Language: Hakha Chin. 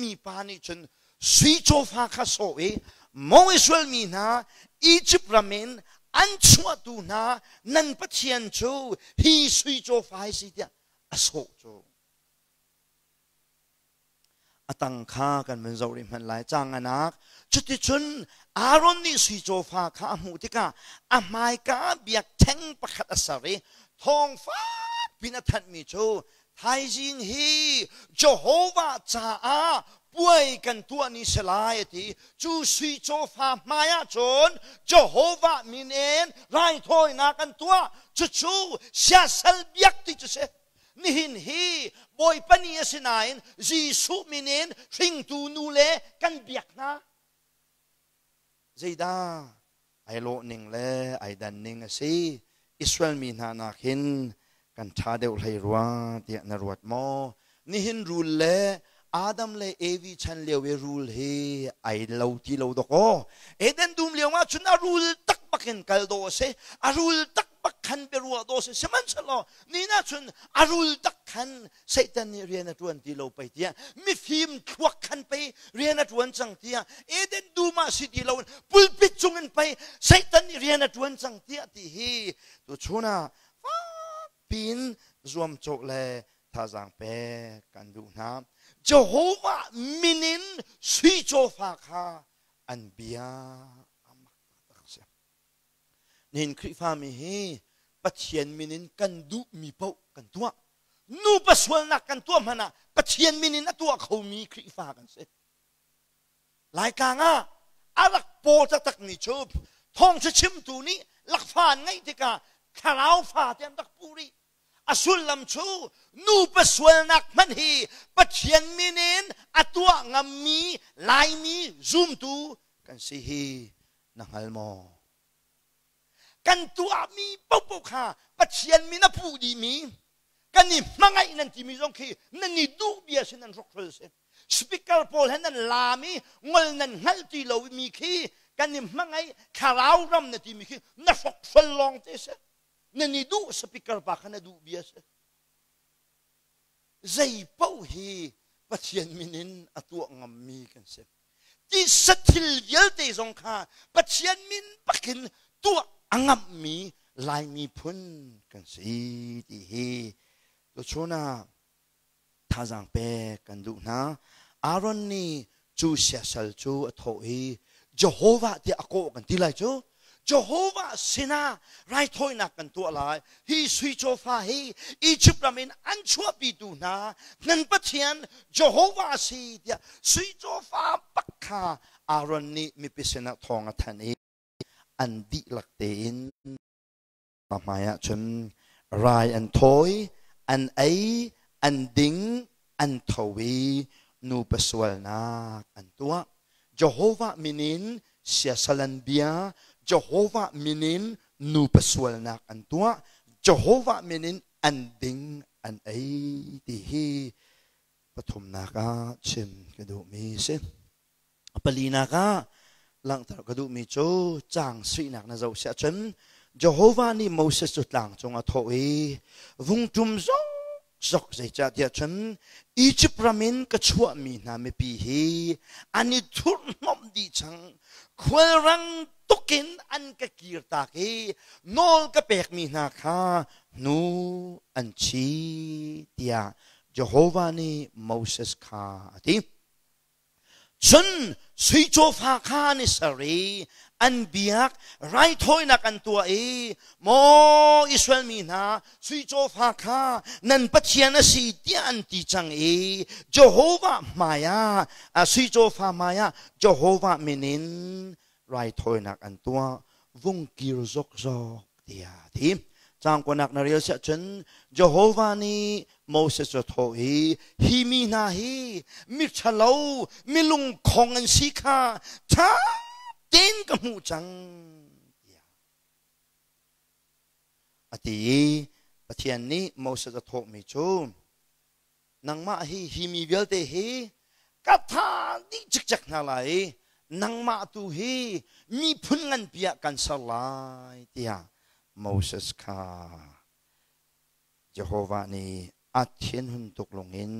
mi pa nih cun sui cawfa kha sawh i maw Israel mi hna Egypt ram in an chuahtu hna nan Pathian cu hi sui cawfa hi si tiah a sawh cu. A tang kha kan vun zoh rih hmanh lai. Caang anak. Cuticun Aaron nih sui cawfa kha a hmuh tikah a hmaika biakṭheng pakhat a ser i thawng fak pin a thanhmi cu thaizing hi Jehovah caah puai kan tuah ni si lai a ti. Cu sui cawfa hmai ah cun Jehovah min in raithawinak an tuah. Cucu siasal biak ti cu si. Nihin hi Bawipa ni a si nain Jesuh min in hringtu nu le kan biak hna. Zeidah ai lawh ning le ai dan ning a si? Israel mi hna nakin kan ṭha deuh hlei rua tiah na ruat maw? Nihin rul le Adam le Evi chan lio i rul hi ai lo ti lo dawk aw. Eden dum lio ah cun a rul tak bak in kal dawh a si. A rul tak bak khan biaruah dawh a si. Sihmanhsehlaw ni na cun a rul tak khan Satan nih rian a ṭuan ti lo pei tiah mifim thluak khan pei rian a ṭuan cang tiah Eden dum ah si ti loin pulpit cung in pei Satan nih rian a ṭuan cang tiah ti hi tuchun ah fak piin zuamcawh le thazaang pek kan duh hna. Jehovah min in sui cawfa kha an bia a mak taktak a si. Nihin Khrihfami hi Pathian min in kan duhmi paoh kan tuah. Nupa sualnak kan tuah hmanh ah Pathian min in a tuah khomi Khrihfa kan si. Laitlang ah a rak paw taktakmi cu thawngṭha chimtu nih lakfa an ngeih tikah thlarau fa te an rak puh rih. A sullam cu nupa sualnak hmanh hi Pathian min in a tuah ngammi Laimi zumtu kan si hi na hngal maw? Kan tuahmi paohpaoh kha Pathian min a puh dihmi kan i hmangaih nan timi zong khi nan i duh bia sin nan hrokhrol si. Speaker pawl he nan laam i ngol nan hngalh ti lo mi khi kan i hmangaih thlarau ram na timi khi na hrokhrol lawng te si. Nan i duh speaker pa kha na duh bia si. Zei paoh hi Pathian min in a tuah ngammi kan si. Tisa thil vialte zong kha Pathian min bakin tuah a ngamhmi Laimi phun kan si ti hi tuchun ah thazaang pek kan duh hna. Aaron nih cu siasal cu a thawh i Jehovah tiah a kawh kan ti lai cu. Jehovah sinah raithawinak kan tuah lai. Hi sui cawfa hi Egypt ram in an chuahpitu hna nan Pathian Jehovah a si tiah sui cawfa bak kha Aaron nih mipi sinah thawng a thanh i an dihlak tein hmai ah cun rai an thawi, an ei, an ding, an tho i nupa sualnak an tuah. Jehovah min in siasal an bia, Jehovah min in nupa sualnak an tuah, Jehovah min in an ding, an ei ti hi pathumnak ah chim ka duhmi si. A palinak ah langhter ka duhmi cu caang suihnak na zoh siah cun Jehovah nih Moses cu tlang cung a thawh i vung ṭum zokzok zeicahtiah cun Izipt ram in ka chuahmi hna mipi hi an i thurhhnawmh dih cang khualrang tukin an ka kirtak i nawl ka pekmi hna kha hnu an chi tiah Jehovah nih Moses kha a ti. Cun sui cawfa kha an i ser i an biak, raithawinak an tuah i, Maw Israel mi hna, sui cawfa kha nan Pathian a si tiah an ti cang i Jehovah hmaiah, sui cawfa hmaiah Jehovah min in raithawinak an tuah, vung kir zokzok tiah a ti. Caang kuanak na rel siah cun Jehovah nih Moses cu a thawh i hi mi hna hi miṭhalo milungkhong an si kha ṭha tein ka hmuh cang tiah a ti i Pathian nih Moses a thawhmi cu nangmah hi hi mi vialte hi ka tha dih cikcek hna lai i nangmah tu hi miphun nganpi ah kan ser lai tiah Moses kha Jehovah nih a thinhun tuk lungin